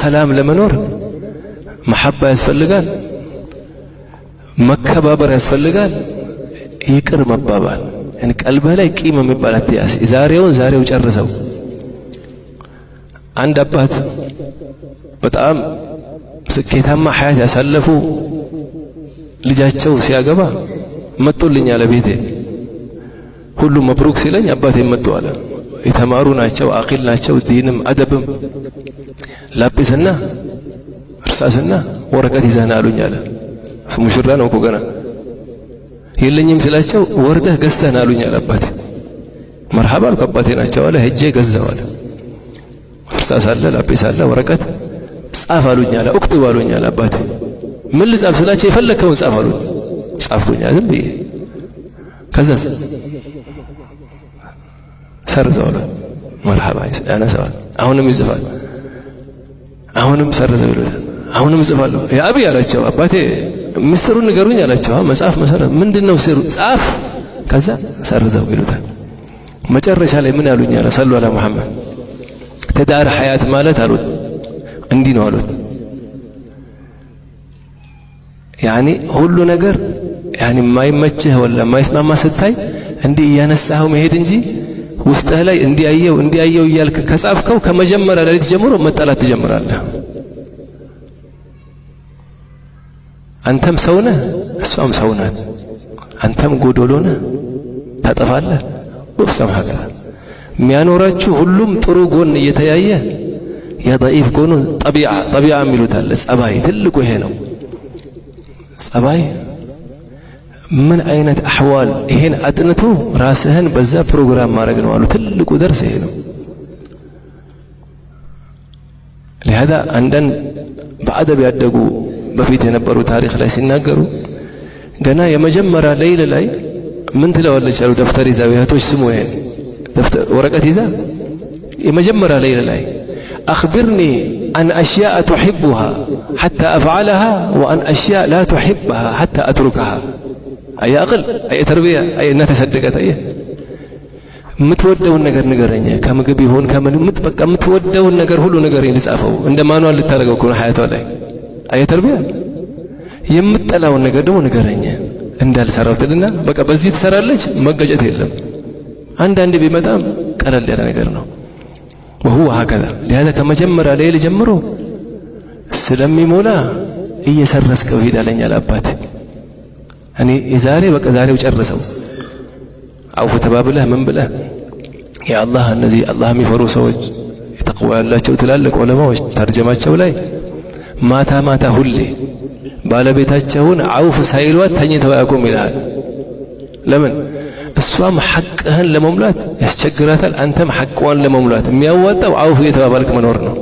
ሰላም ለመኖር መሐባ ያስፈልጋል፣ መከባበር ያስፈልጋል፣ ይቅር መባባል። ቀልብህ ላይ ቂም የሚባል አትያዝ። ዛሬውን ዛሬው ጨርሰው። አንድ አባት በጣም ስኬታማ ሐያት ያሳለፉ ልጃቸው ሲያገባ መጡልኝ አለ ቤቴ። ሁሉም مبروك ሲለኝ አባቴ መጡ አለ። የተማሩ ናቸው፣ አቂል ናቸው፣ ዲንም አደብም። ላጲስና እርሳስና ወረቀት ይዘህና አሉኝ አለ። ሙሽራ ነው እኮ ገና። የለኝም ስላቸው ወርደህ ገዝተህና አሉኝ አለ አባቴ። مرحبا አልኩ፣ አባቴ ናቸው አለ። ሄጄ ገዛው አለ። እርሳስ አለ፣ ላጲስ አለ፣ ወረቀት ጻፍ አሉኝ አለ። اكتب አሉኝ አለ አባቴ። ምን ልጻፍ ስላቸው የፈለግከውን ጻፍ አሉኝ። ጻፍኩኝ ዝም ብዬ። ከዛስ ሰርዘው አሉ። مرحبا ያነሳዋል። አሁንም ይጽፋል። አሁንም ሰርዘው ይሉታል። አሁንም እጽፋለሁ። يا أبي አላቸው አባቴ፣ ምስጢሩን ንገሩኝ አላቸው። መጽሐፍ መሰረት ምንድነው ስሩ? ጻፍ። ከዛ ሰርዘው ይሉታል። መጨረሻ ላይ ምን ያሉኝ አለ፣ صلوا على محمد። ትዳር ሐያት ማለት አሉት እንዲህ ነው አሉት። يعني ሁሉ ነገር يعني የማይመችህ ወላ የማይስማማ ስታይ እንዲህ እያነሳኸው መሄድ እንጂ ውስጥህ ላይ እንዲያየው እንዲያየው እያልክ ከጻፍከው ከመጀመሪያ ሌሊት ጀምሮ መጠላት ትጀምራለህ። አንተም ሰው ነህ፣ እሷም ሰው ናት። አንተም ጎዶሎ ነህ፣ ታጠፋለህ፣ እሷም هكذا። የሚያኖራችሁ ሁሉም ጥሩ ጎን እየተያየ የ ضعيف ጎኑ طبيعة طبيعة የሚሉት አለ። ጸባይ ትልቁ ይሄ ነው። ጸባይ ምን አይነት أحوال ይሄን አጥንቶ ራስህን በዛ ፕሮግራም ማድረግ ነው አሉ። ትልቁ ደርስ ይሄ ነው። لهذا አንዳንድ በአደብ ያደጉ በፊት የነበሩ ታሪክ ላይ ሲናገሩ ገና የመጀመሪያ ሌይል ላይ ምን ትለዋለች አሉ። ደብተር ይዛ እህቶች ስሙ፣ ይሄን ደብተር ወረቀት ይዛ የመጀመሪያ ሌይል ላይ أخبرني عن أشياء تحبها حتى أفعلها وعن أشياء لا تحبها حتى أتركها። አየ عقل፣ አየ تربية፣ አየ እናት ያሳደጋት። አየ የምትወደውን ነገር ንገረኝ፣ ከምግብ ይሁን ከምን በቃ የምትወደውን ነገር ሁሉ ንገረኝ፣ ልጻፈው። እንደ manual ልታደርገው እኮ ነው ሀያቷ ላይ። አየ تربية። የምትጠላውን ነገር ደግሞ ንገረኝ እንዳልሰራው ትልና በቃ በዚህ ትሰራለች። መጋጨት የለም። አንዳንዴ ቢመጣም ቀለል ያለ ነገር ነው። وهو هكذا لهذا ከመጀመሪያ ሌሊት ጀምሮ ስለሚሞላ እየሰረስከው ሂድ አለኝ አባት። እኔ የዛሬ በቃ ዛሬው ጨርሰው አውፍ ተባብለህ ምን ብለህ የአላህ እነዚህ አላህ የሚፈሩ ሰዎች የተቅዋ ያላቸው ትላልቅ ዑለማዎች ተርጀማቸው ላይ ማታ ማታ ሁሌ ባለቤታቸውን አውፍ ሳይሏት ተኝተው አያውቁም ይልሃል። ለምን? እሷም ሐቅህን ለመሙላት ያስቸግራታል፣ አንተም ሐቅዋን ለመሙላት የሚያዋጣው አውፍ እየተባባልክ መኖር ነው።